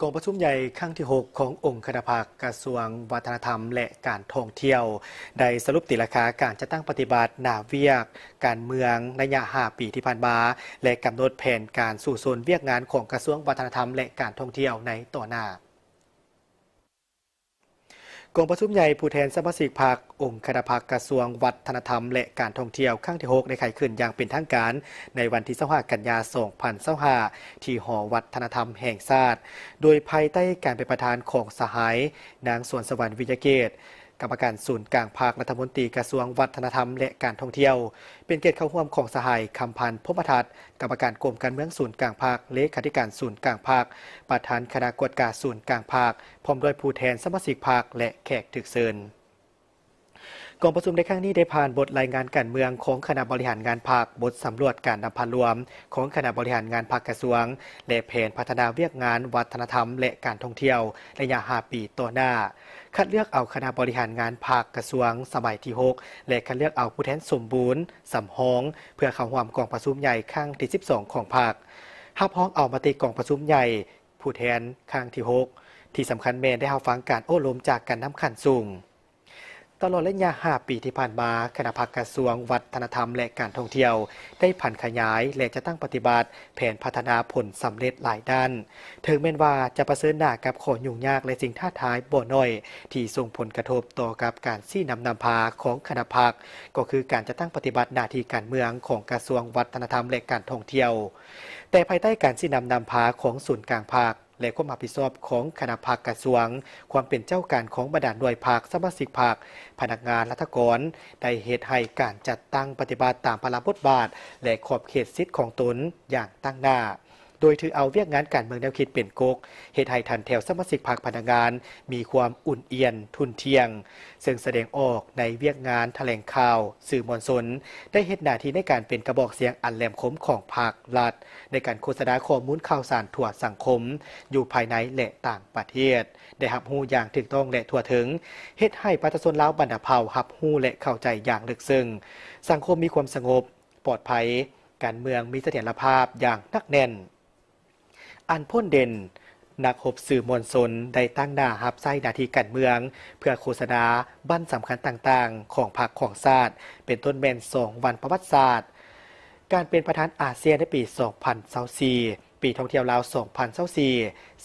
ກອງປະຊຸມໃຫຍ່ຄັ້ງທີຫົກຂອງອົງຄະນະພັກກະຊວງວັດທະນະທຳ ແລະ ການທ່ອງທ່ຽວ ໄດ້ສະຫຼຸບຕີລາຄາການຈັດຕັ້ງປະຕິບັດໜ້າວຽກການເມືອງໄລຍະຫ້າປີທີ່ຜ່ານມາ ແລະ ກຳນົດແຜນການສູ້ຊົນວຽກງານຂອງກະຊວງວັດທະນະທຳ ແລະ ການທ່ອງທ່ຽວໃນຕໍ່ໜ້າ. ກອງປະຊຸມໃຫຍ່ຜູ້ແທນສະມາຊິກພັກ ອົງຄະນະພັກກະຊວງວັດທະນະທຳ ແລະ ການທ່ອງທ່ຽວ ຄັ້ງທີຫົກ ໄດ້ໄຂຂຶ້ນຢ່າງເປັນທາງການໃນວັນທີຊາວຫ້າ ກັນຍາ ສອງພັນຊາວຫ້າ ທີ່ຫໍວັດທະນະທຳແຫ່ງຊາດ ໂດຍພາຍໃຕ້ການເປັນປະທານຂອງສະຫາຍ ນາງ ສວນສະຫວັນ ວິຍະເກດ ກຳມະການສູນກາງພັກ, ລັດຖະມົນຕີກະຊວງວັດທະນະທຳ ແລະ ການທ່ອງທ່ຽວ, ເປັນກຽດເຂົ້າຮ່ວມຂອງສະຫາຍ ຄຳພັນ ພົມມະທັດ ກຳມະການກົມການເມືອງສູນກາງພັກ, ເລຂາທິການສູນກາງພັກ, ປະທານຄະນະກວດກາສູນກາງພັກ, ພ້ອມດ້ວຍຜູ້ແທນສະມາຊິກພັກ ແລະ ແຂກຖືກເຊີນ. ກອງປະຊຸມໃນຄັ້ງນີ້ໄດ້ຜ່ານບົດລາຍງານການເມືອງຂອງຄະນະບໍລິຫານງານພັກ, ບົດສຳຫຼວດການນຳພາລວມຂອງຄະນະບໍລິຫານງານພັກກະຊວງ ແລະ ແຜນພັດທະນາວຽກງານວັດທະນະທຳ ແລະ ການທ່ອງທ່ຽວໄລຍະຫ້າປີຕໍ່ໜ້າ, ຄັດເລືອກເອົາຄະນະບໍລິຫານງານພັກກະຊວງສະໄໝທີຫົກ ແລະ ຄັດເລືອກເອົາຜູ້ແທນສົມບູນ, ສຳຮອງ ເພື່ອເຂົ້າຮ່ວມກອງປະຊຸມໃຫຍ່ຄັ້ງທີສິບສອງຂອງພັກ, ຮັບຮອງເອົາມະຕິກອງປະຊຸມໃຫຍ່ຜູ້ແທນຄັ້ງທີຫົກ, ທີ່ສຳຄັນແມ່ນໄດ້ຮັບຟັງການໂອ້ລົມຈາກການນຳຂັ້ນສູງ. ຕະຫຼອດໄລຍະຫ້າປີທີ່ຜ່ານມາ, ຄະນະພັກກະຊວງວັດທະນະທຳ ແລະ ການທ່ອງທ່ຽວ ໄດ້ຜັນຂະຫຍາຍ ແລະ ຈັດຕັ້ງປະຕິບັດແຜນພັດທະນາຜົນສຳເລັດຫຼາຍດ້ານ. ເຖິງແມ່ນວ່າຈະປະເຊີນໜ້າກັບຂໍ້ຫຍຸ້ງຍາກ ແລະ ສິ່ງທ້າທາຍບໍ່ໜ້ອຍ ທີ່ສົ່ງຜົນກະທົບຕໍ່ກັບການຊີ້ນຳນຳພາຂອງຄະນະພັກ, ກໍຄືການຈັດຕັ້ງປະຕິບັດໜ້າທີ່ການເມືອງຂອງກະຊວງວັດທະນະທຳ ແລະ ການທ່ອງທ່ຽວ. ແຕ່ພາຍໃຕ້ການຊີ້ນຳນຳພາຂອງສູນກາງພັກ ແລະ ຄວາມຮັບຜິດຊອບຂອງຄະນະພັກກະຊວງ, ຄວາມເປັນເຈົ້າການຂອງບັນດາໜ່ວຍພັກ, ສະມາຊິກພັກ, ພະນັກງານລັດຖະກອນ ໄດ້ເຮັດໃຫ້ການຈັດຕັ້ງປະຕິບັດຕາມພາລະບົດບາດ ແລະ ຂອບເຂດສິດຂອງຕົນຢ່າງຕັ້ງໜ້າ, ໂດຍຖືເອົາວຽກງານການເມືອງແນວຄິດເປັນກົກ, ເຮັດໃຫ້ຖັນແຖວສະມາຊິກພັກ, ພະນັກງານມີຄວາມອຸ່ນອຽນ, ທຸ່ນທ່ຽງ, ເຊິ່ງສະແດງອອກໃນວຽກງານຖະແຫຼງຂ່າວ, ສື່ມວນຊົນ, ໄດ້ເຮັດໜ້າທີ່ໃນການເປັນກະບອກສຽງອັນແຫຼມຄົມຂອງພັກລັດ ໃນການໂຄສະນາຂໍ້ມູນຂ່າວສານທົ່ວສັງຄົມ ຢູ່ພາຍໃນ ແລະ ຕ່າງປະເທດ ໄດ້ຮັບຮູ້ຢ່າງຖືກຕ້ອງ ແລະ ທົ່ວເຖິງ, ເຮັດໃຫ້ປະຊາຊົນລາວບັນດາເຜົ່າຮັບຮູ້ ແລະ ເຂົ້າໃຈຢ່າງເລິກເຊິ່ງ, ສັງຄົມມີຄວາມສະຫງົບ, ປອດໄພ, ການເມືອງມີສະຖຽນລະພາບຢ່າງໜັກແໜ້ນ. ອັນພົ້ນເດັ່ນ, ນັກຮົບສື່ມວນຊົນໄດ້ຕັ້ງໜ້າຮັບໃຊ້ໜ້າທີ່ການເມືອງ ເພື່ອໂຄສະນາວັນສຳຄັນຕ່າງໆຂອງພັກຂອງຊາດ, ເປັນຕົ້ນແມ່ນສອງວັນປະຫວັດສາດ, ການເປັນປະທານອາຊຽນໃນປີສອງພັນຊາວສີ່, ປີທ່ອງທ່ຽວລາວສອງພັນຊາວສີ່,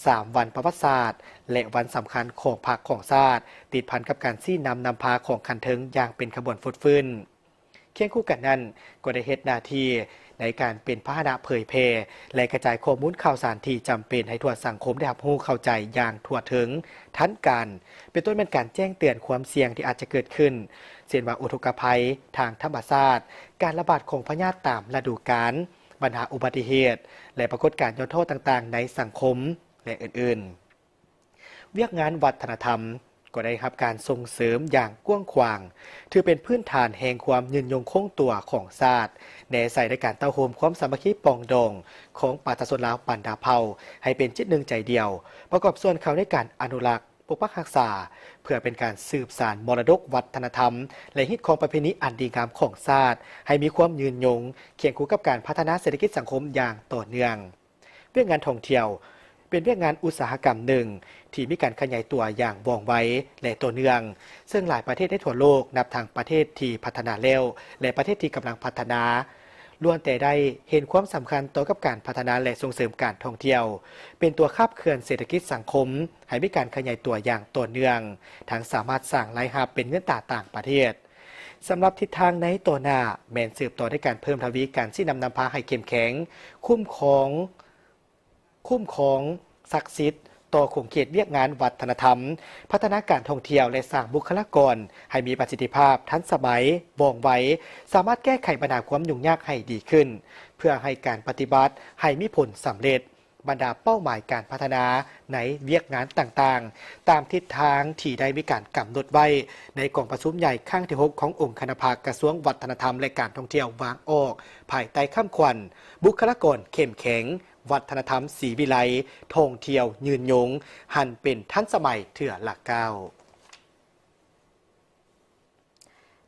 ສາມວັນປະຫວັດສາດ ແລະ ວັນສຳຄັນຂອງພັກຂອງຊາດ, ຕິດພັນກັບການຊີ້ນຳນຳພາຂອງຂັ້ນເທິງຢ່າງເປັນຂະບວນຟົດຟື້ນ. ຄຽງຄູ່ກັນນັ້ນ, ກໍໄດ້ເຮັດໜ້າທີ່ໃນການເປັນພາຫະນະເຜີຍແຜ່ ແລະ ກະຈາຍຂໍ້ມູນຂ່າວສານທີ່ຈຳເປັນໃຫ້ທົ່ວສັງຄົມໄດ້ຮັບຮູ້ເຂົ້າໃຈຢ່າງທົ່ວເຖິງ, ທັນການ, ເປັນຕົ້ນແມ່ນການແຈ້ງເຕືອນຄວາມສ່ຽງທີ່ອາດຈະເກີດຂຶ້ນ, ເຊັ່ນວ່າອຸທົກກະໄພທາງທຳມະຊາດ, ການລະບາດຂອງພະຍາດຕາມລະດູການ, ບັນຫາອຸບັດຕິເຫດ ແລະ ປາກົດການຫຍໍ້ທໍ້ຕ່າງໆໃນສັງຄົມ ແລະ ອື່ນໆ. ວຽກງານວັດທະນະທຳກໍໄດ້ຮັບການສົ່ງເສີມຢ່າງກວ້າງຂວາງ, ຖືເປັນພື້ນຖານແຫ່ງຄວາມຍືນຍົງຄົງຕົວຂອງຊາດ, ແນໃສ່ໃນການເຕົ້າໂຮມຄວາມສາມັກຄີປອງດອງຂອງປະຊາຊົນລາວບັນດາເຜົ່າໃຫ້ເປັນຈິດໜຶ່ງໃຈດຽວ, ປະກອບສ່ວນເຂົ້າໃນການອະນຸລັກ, ປົກປັກຮັກສາ, ເພື່ອເປັນການສືບສານມໍລະດົກວັດທະນະທຳ ແລະ ຮີດຄອງປະເພນີອັນດີງາມຂອງຊາດ ໃຫ້ມີຄວາມຍືນຍົງ, ຄຽງຄູ່ກັບການພັດທະນາເສດຖະກິດສັງຄົມຢ່າງຕໍ່ເນື່ອງ. ວຽກງານທ່ອງທ່ຽວ ເປັນວຽກງານອຸດສາຫະກຳໜຶ່ງທີ່ມີການຂະຫຍາຍຕົວຢ່າງວ່ອງໄວ ແລະ ຕໍ່ເນື່ອງ, ເຊິ່ງຫຼາຍປະເທດໃນທົ່ວໂລກ, ນັບທັງປະເທດທີ່ພັດທະນາແລ້ວ ແລະ ປະເທດທີ່ກຳລັງພັດທະນາ, ລ້ວນແຕ່ໄດ້ເຫັນຄວາມສຳຄັນຕໍ່ກັບການພັດທະນາ ແລະ ສົ່ງເສີມການທ່ອງທ່ຽວ, ເປັນຕົວຂັບເຄື່ອນເສດຖະກິດສັງຄົມໃຫ້ມີການຂະຫຍາຍຕົວຢ່າງຕໍ່ເນື່ອງ, ທັງສາມາດສ້າງລາຍຮັບເປັນເງິນຕາຕ່າງປະເທດ. ສຳລັບທິດທາງໃນຕໍ່ໜ້າ ແມ່ນສືບຕໍ່ໃນການເພີ່ມທະວີການຊີ້ນຳນຳພາໃຫ້ເຂັ້ມແຂງ, ຄຸ້ມຄອງ, ຄຸ້ມຄອງສັກສິດຕໍ່ຂົງເຂດວຽກງານວັດທະນະທຳ, ພັດທະນາການທ່ອງທ່ຽວ ແລະ ສ້າງບຸກຄະລາກອນໃຫ້ມີປະສິດທິພາບ, ທັນສະໄໝ, ວ່ອງໄວ, ສາມາດແກ້ໄຂບັນຫາຄວາມຫຍຸ້ງຍາກໃຫ້ດີຂຶ້ນ, ເພື່ອໃຫ້ການປະຕິບັດໃຫ້ມີຜົນສຳເລັດ. ບັນດາເປົ້າໝາຍການພັດທະນາໃນວຽກງານຕ່າງໆ ຕາມທິດທາງທີ່ໄດ້ມີການກຳນົດໄວ້ໃນກອງປະຊຸມໃຫຍ່ຄັ້ງທີຫົກຂອງອົງຄະນະພັກກະຊວງວັດທະນະທຳ ແລະ ການທ່ອງທ່ຽວວາງອອກ ພາຍໃຕ້ຄຳຂວັນ ບຸກຄະລາກອນເຂັ້ມແຂງ, ວັດທະນະທຳສີວິໄລ, ທ່ອງທ່ຽວຍືນຍົງ, ຫັນເປັນທັນສະໄໝເທື່ອລະກ້າວ.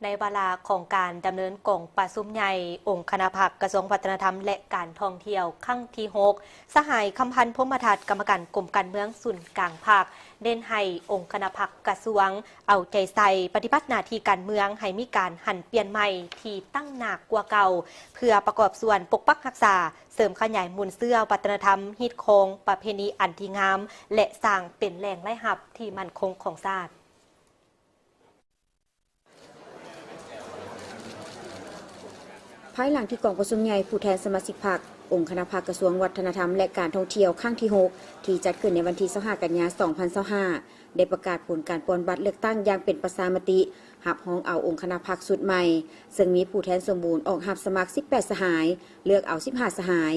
ແ ໃນວາລະຂອງການດຳເນີນກອງປະຊຸມໃຫຍ່ອົງຄະນະພັກກະຊວງວັດທະນະທຳ ແລະ ການທ່ອງທ່ຽວຄັ້ງທີຫົກ, ສະຫາຍ ຄຳພັນ ພົມມະທັດ ກຳມະການກົມການເມືອງສູນກາງພັກ ເນັ້ນໃຫ້ອົງຄະນະພັກກະຊວງເອົາໃຈໃສ່ປະຕິບັດໜ້າທີ່ການເມືອງໃຫ້ມີການຫັນປ່ຽນໃໝ່ທີ່ຕັ້ງໜ້າກວ່າເກົ່າ ເພື່ອປະກອບສ່ວນປົກປັກຮັກສາ, ເສີມຂະຫຍາຍມູນເຊື້ອວັດທະນະທຳ, ຮີດຄອງປະເພນີອັນດີງາມ ແລະ ສ້າງເປັນແຫຼ່ງລາຍຮັບທີ່ໝັ້ນຄົງຂອງຊາດ. ພາຍຫຼັງທີ່ກອງປະຊຸມໃຫຍ່ຜູ້ແທນສະມາຊິກພັກ ອົງຄະນະພັກກະຊວງວັດທະນະທຳ ແລະ ການທ່ອງທ່ຽວຄັ້ງທີຫົກ ທີ່ຈັດຂຶ້ນໃນວັນທີຊາວຫ້າ ກັນຍາ ສອງພັນຊາວຫ້າ ໄດ້ປະກາດຜົນການປ່ອນບັດເລືອກຕັ້ງຢ່າງເປັນປະຊາມະຕິ ຮັບຮອງເອົາອົງຄະນະພັກຊຸດໃໝ່, ເຊິ່ງມີຜູ້ແທນສົມບູນອອກຮັບສະໝັກສິບແປດສະຫາຍ, ເລືອກເອົາສິບຫ້າສະຫາຍ.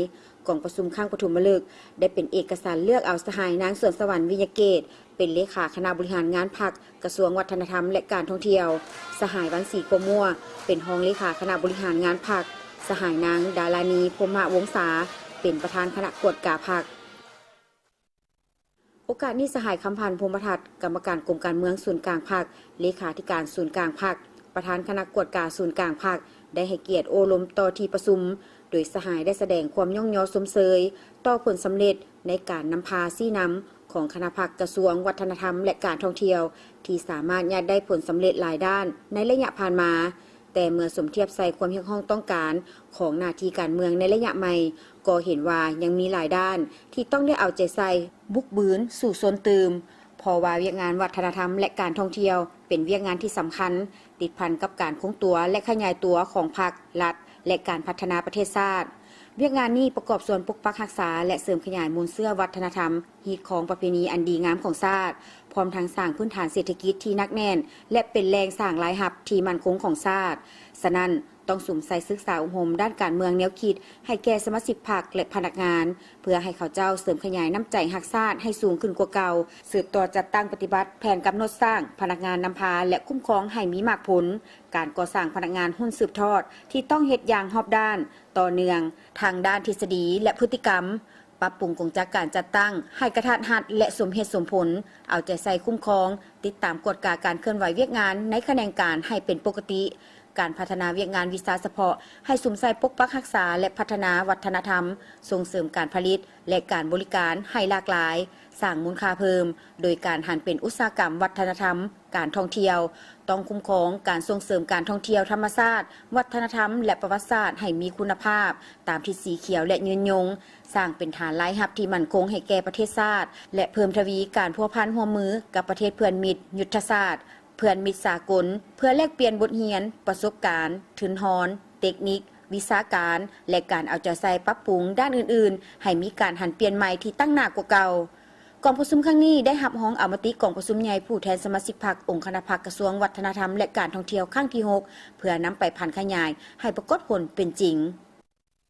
ກອງປະຊຸມຄັ້ງປະຖົມມະລຶກ ໄດ້ເປັນເອກະສັນເລືອກເອົາສະຫາຍ ນາງ ສວນສະຫວັນ ວິຍະເກດ ເປັນເລຂາຄະນະບໍລິຫານງານພັກກະຊວງວັດທະນະທຳ ແລະ ການທ່ອງທ່ຽວ, ສະຫາຍ ວັນສີ ພົມມົວ ເປັນຮອງເລຂາຄະນະບໍລິຫານງານພັກ, ສະຫາຍ ນາງ ດາລານີ ພົມມະວົງສາ ເປັນປະທານຄະນະກວດກາພັກ. ໂອກາດນີ້ ສະຫາຍ ຄຳພັນ ພົມມະທັດ ກຳມະການກົມການເມືອງສູນກາງພັກ, ເລຂາທິການສູນກາງພັກ, ປະທານຄະນະກວດກາສູນກາງພັກ ໄດ້ໃຫ້ກຽດໂອ້ລົມຕໍ່ທີ່ປະຊຸມ, ໂດຍສະຫາຍໄດ້ສະແດງຄວາມຍ້ອງຍໍຊົມເຊີຍຕໍ່ຜົນສຳເລັດໃນການນຳພາຊີ້ນຳຂອງຄະນະພັກກະຊວງວັດທະນະທຳ ແລະ ການທ່ອງທ່ຽວ ທີ່ສາມາດຍາດໄດ້ຜົນສຳເລັດຫຼາຍດ້ານໃນໄລຍະຜ່ານມາ. ແຕ່ເມື່ອສົມທຽບໃສ່ຄວາມຮຽກຮ້ອງຕ້ອງການຂອງໜ້າທີ່ການເມືອງໃນໄລຍະໃໝ່, ກໍເຫັນວ່າຍັງມີຫຼາຍດ້ານທີ່ຕ້ອງໄດ້ເອົາໃຈໃສ່, ບຸກບືນສູ້ຊົນຕື່ມ, ເພາະວ່າວຽກງານວັດທະນະທຳ ແລະ ການທ່ອງທ່ຽວ ເປັນວຽກງານທີ່ສຳຄັນ, ຕິດພັນກັບການຄົງຕົວ ແລະ ຂະຫຍາຍຕົວຂອງພັກ, ລັດ ແລະ ການພັດທະນາປະເທດຊາດ. ວຽກງານນີ້ປະກອບສ່ວນປົກປັກຮັກສາ ແລະ ເສີມຂະຫຍາຍມູນເຊື້ອວັດທະນະທຳ, ຮີດຄອງປະເພນີອັນດີງາມຂອງຊາດ, ພ້ອມທັງສ້າງພື້ນຖານເສດຖະກິດທີ່ໜັກແໜ້ນ ແລະ ເປັນແຫຼ່ງສ້າງລາຍຮັບທີ່ໝັ້ນຄົງຂອງຊາດ. ສະນັ້ນ, ຕ້ອງສຸມໃສ່ສຶກສາອົບຮົມດ້ານການເມືອງແນວຄິດໃຫ້ແກ່ສະມາຊິກພັກ ແລະ ພະນັກງານ, ເພື່ອໃຫ້ເຂົາເຈົ້າເສີມຂະຫຍາຍນ້ຳໃຈຮັກຊາດໃຫ້ສູງຂຶ້ນກວ່າເກົ່າ, ສືບຕໍ່ຈັດຕັ້ງປະຕິບັດແຜນກຳນົດສ້າງພະນັກງານນຳພາ ແລະ ຄຸ້ມຄອງໃຫ້ມີໝາກຜົນ, ການກໍ່ສ້າງພະນັກງານຮຸ່ນສືບທອດທີ່ຕ້ອງເຮັດຢ່າງຮອບດ້ານ, ຕໍ່ເນື່ອງ, ທັງດ້ານທິດສະດີ ແລະ ພຶດຕິກຳ, ປັບປຸງກົງຈັກການຈັດຕັ້ງໃຫ້ກະທັດຮັດ ແລະ ສົມເຫດສົມຜົນ, ເອົາໃຈໃສ່ຄຸ້ມຄອງ, ຕິດຕາມກວດກາການເຄື່ອນໄຫວວຽກງານໃນຂະແໜງການໃຫ້ເປັນປົກກະຕິ, ການພັດທະນາວຽກງານວິຊາສະເພາະໃຫ້ສຸມໃສ່ປົກປັກຮັກສາ ແລະ ພັດທະນາວັດທະນະທຳ, ສົ່ງເສີມການຜະລິດ ແລະ ການບໍລິການໃຫ້ຫຼາກຫຼາຍ, ສ້າງມູນຄ່າເພີ່ມ ໂດຍການຫັນເປັນອຸດສາຫະກຳວັດທະນະທຳ, ການທ່ອງທ່ຽວ, ຕ້ອງຄຸ້ມຄອງການສົ່ງເສີມການທ່ອງທ່ຽວທຳມະຊາດ, ວັດທະນະທຳ ແລະ ປະຫວັດສາດໃຫ້ມີຄຸນນະພາບ ຕາມທິດສີຂຽວ ແລະ ຍືນຍົງ, ສ້າງເປັນຖານລາຍຮັບທີ່ໝັ້ນຄົງໃຫ້ແກ່ປະເທດຊາດ ແລະ ເພີ່ມທະວີການພົວພັນຮ່ວມມືກັບປະເທດເພື່ອນມິດຍຸດທະສາດ, ເພື່ອນມິດສາກົນ ເພື່ອແລກປ່ຽນບົດຮຽນ, ປະສົບການ, ທຶນຮອນ, ເຕັກນິກ, ວິຊາການ ແລະ ການເອົາໃຈໃສ່ປັບປຸງດ້ານອື່ນໆ ໃຫ້ມີການຫັນປ່ຽນໃໝ່ທີ່ຕັ້ງໜ້າກວ່າເກົ່າ. ກອງປະຊຸມຄັ້ງນີ້ໄດ້ຮັບຮອງເອົາມະຕິກອງປະຊຸມໃຫຍ່ຜູ້ແທນສະມາຊິກພັກອົງຄະນະພັກກະຊວງວັດທະນະທຳ ແລະ ການທ່ອງທ່ຽວຄັ້ງທີຫົກ ເພື່ອນຳໄປຜັນຂະຫຍາຍໃຫ້ປາກົດຜົນເປັນຈິງ.